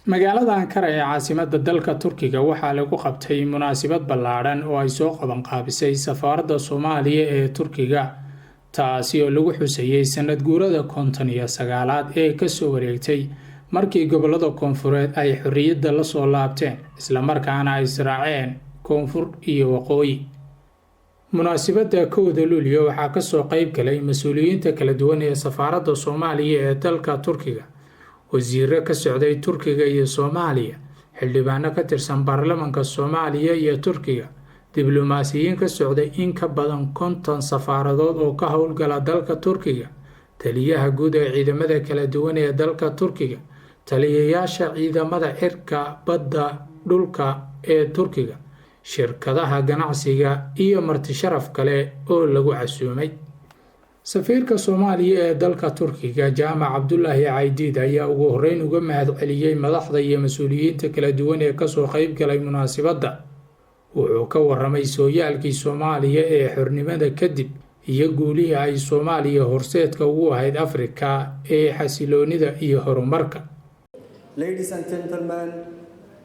Magaalada Ankara ee caasimadda dalka Turkiga waxaa lagu qabtay munaasabad ballaadhan oo ay soo qabanqaabisay safaaradda Soomaaliya ee Turkiga, taasi oo lagu xusayey sanad guurada 59aad ee kasoo wareegtay markii gobollada koonfureed ay xorriyadda la soo laabteen, islamarkaana ay israaceen koonfur iyo waqooyi. Munaasabadda 1da Luulyo waxaa kasoo qeyb galay mas-uuliyiinta kala duwan ee safaaradda Soomaaliya ee dalka Turkiga, wasiiro ka socday Turkiga iyo Soomaaliya, xildhibaano ka tirsan baarlamanka Soomaaliya iyo Turkiga, diblomaasiyiin ka socday in ka badan 50 safaaradood oo ka howlgala dalka Turkiga, taliyaha guud ee ciidamada kala duwan ee dalka Turkiga, taliyayaasha ciidamada cirka, badda, dhulka ee Turkiga, shirkadaha ganacsiga iyo marti sharaf kale oo lagu casuumay. Safiirka Soomaaliya ee dalka Turkiga, Jaamac Cabdulaahi Caydiid, ayaa ugu horreyn uga mahad celiyey madaxda iyo mas-uuliyiinta kala duwan ee kasoo qeyb galay munaasabadda. Wuxuu ka waramay sooyaalkii Soomaaliya ee xornimada kadib iyo guulihii ay Soomaaliya horseedka ugu ahayd Afrika ee xasiloonida iyo horumarka. Ladies and gentlemen,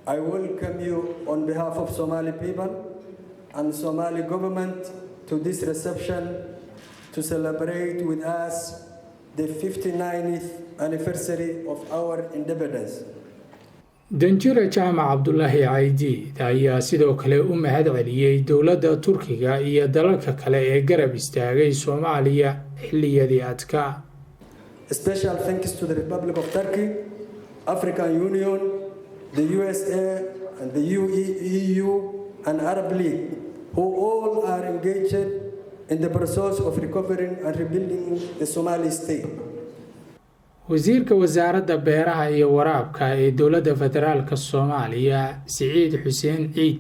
I welcome you on behalf of Somali people and Somali government to this reception to celebrate with us the 59th anniversary of our independence. Danjire Jaamac Cabdulaahi Caydiid ayaa sidoo kale u mahad celiyey dowladda Turkiga iyo dalalka kale ee garab istaagay Soomaaliya xilliyadii adkaa. Special thanks to the Republic of Turkey, African Union, the USA, and the EU and Arab League, who all are engaged in the process of recovering and rebuilding the Somali state. Wasiirka Wasaaradda Beeraha iyo Waraabka ee Dowladda Federaalka Soomaaliya, Siciid Xuseen Ciid,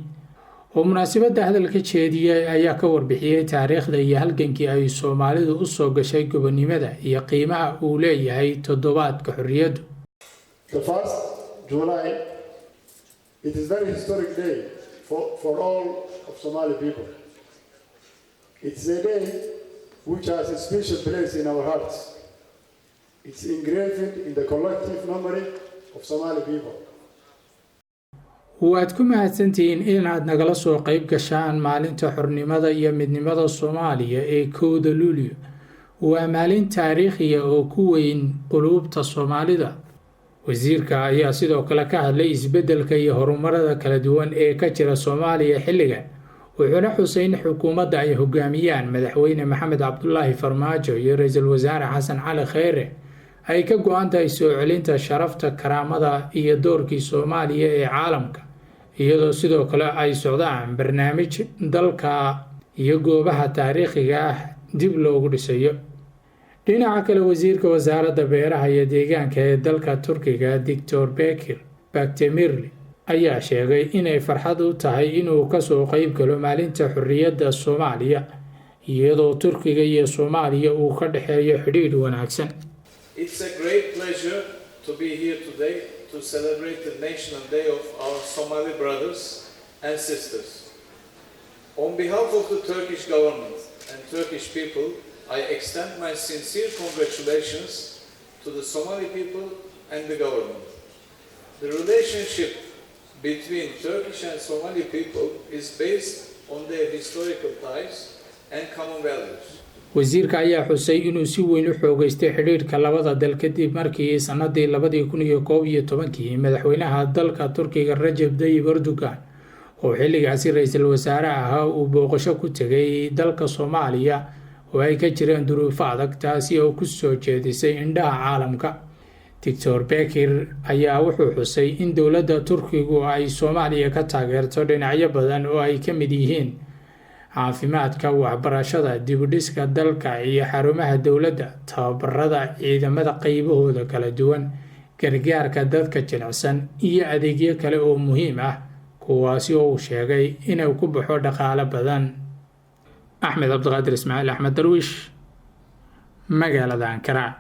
oo munaasabadda hadalka jeediyey, ayaa ka warbixiyey taariikhda iyo halgankii ay Soomaalidu u soo gashay gobonnimada iyo qiimaha uu leeyahay toddobaadka xorriyaddu. The first July, it is very historic day for all of Somali people. It's a day which has a special place in our hearts. It's engraved in the collective memory of Somali people. Waad ku mahadsantihiin inaad nagala soo qayb gashaan maalinta xornimada iyo midnimada Soomaaliya ee 1da Luulyo. Waa maalin taariikhiya oo ku weyn quluubta Soomaalida. Wasiirka ayaa sidoo kale ka hadlay isbeddelka iyo horumarada kala duwan ee ka jira Soomaaliya xilligan, wuxuuna xusay in xukuumadda ay hogaamiyaan Madaxweyne Maxamed Cabdulaahi Farmaajo iyo Ra-iisul Wasaare Xasan Cali Kheyre ay ka go-an tahay soo celinta sharafta, karaamada iyo doorkii Soomaaliya ee caalamka, iyadoo sidoo kale ay socdaan barnaamij dalka iyo goobaha taariikhiga ah dib loogu dhisayo. Dhinaca kale, wasiirka Wasaaradda Beeraha iyo Deegaanka ee dalka Turkiga, Doctor Bekir Baktemirli, ayaa sheegay inay farxad u tahay inuu kasoo qeyb galo maalinta xorriyadda Soomaaliya, iyadoo Turkiga iyo Soomaaliya uu ka dhexeeyo xidhiidh wanaagsan. It's a great pleasure to be here today to celebrate the National Day of our Somali brothers and sisters. On behalf of the Turkish government and Turkish people, I extend my sincere congratulations to the Somali people and the government. The relationship between Turkish and Somali people is based on their historical ties and common values. Wasiirka ayaa xusay inuu si weyn u xoogeystay xidhiidhka labada dal kadib markii sanadii 2011kii madaxweynaha dalka Turkiga, Rajab Dayib Erdogan, oo xilligaasi ra-iisul wasaare ahaa, uu booqasho ku tegay dalka Soomaaliya oo ay ka jireen duruufo adag, taasi oo ku soo jeedisay indhaha caalamka. Doctor Bekir ayaa wuxuu xusay in dowladda Turkigu ay Soomaaliya ka taageerto dhinacyo badan oo ay ka mid yihiin caafimaadka, waxbarashada, dibudhiska dalka iyo xarumaha dowladda, tababarada ciidamada qeybahooda kala duwan, gargaarka dadka jilicsan iyo adeegyo kale oo muhiim ah, kuwaasi oo uu sheegay inuu ku baxo dhaqaale badan. Axmed Cabdiqaadir Ismaaciil, Axmed Darwiish, magaalada Ankara.